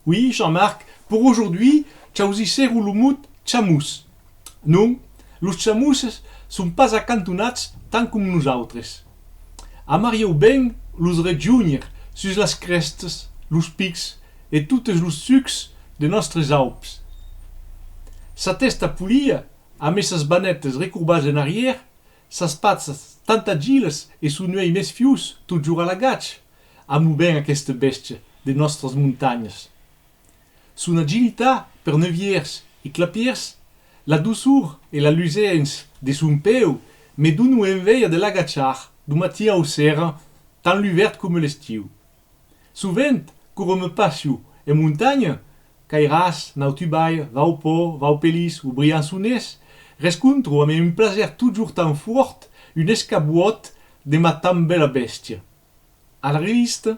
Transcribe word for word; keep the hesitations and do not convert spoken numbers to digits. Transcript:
Oui, Jean-Marc, pour aujourd'hui, chausissèron lo mot chamós. Non, los chamoses son pas acantonats tant com nosautres. Amarián ben los rejónher sus las crèstas, los pics e totes los sucs de nòstres Aups. Sa tèsta polia, amé sas banetas recorbadas en arrièr, sas patas tant agilas e son uèlh mesfiós totjorn alagats, amon ben aquesta bèstia de nòstras montanhas. Son agilitat per nevièrs e clapièrs, la doçor e la lusènça de son peu me donon enveja de l'agachar dau matin au ser, tant l'ivèrn coma l'estiu. Sovent, quora me passi en montanha, Cairàs, Naut Ubaye, Vaupò, Vaupelís o Briançonés, rescontri amé un plaser totjorn tan fòrt un escabuòt de ma tan bèla bèstia. A la revista,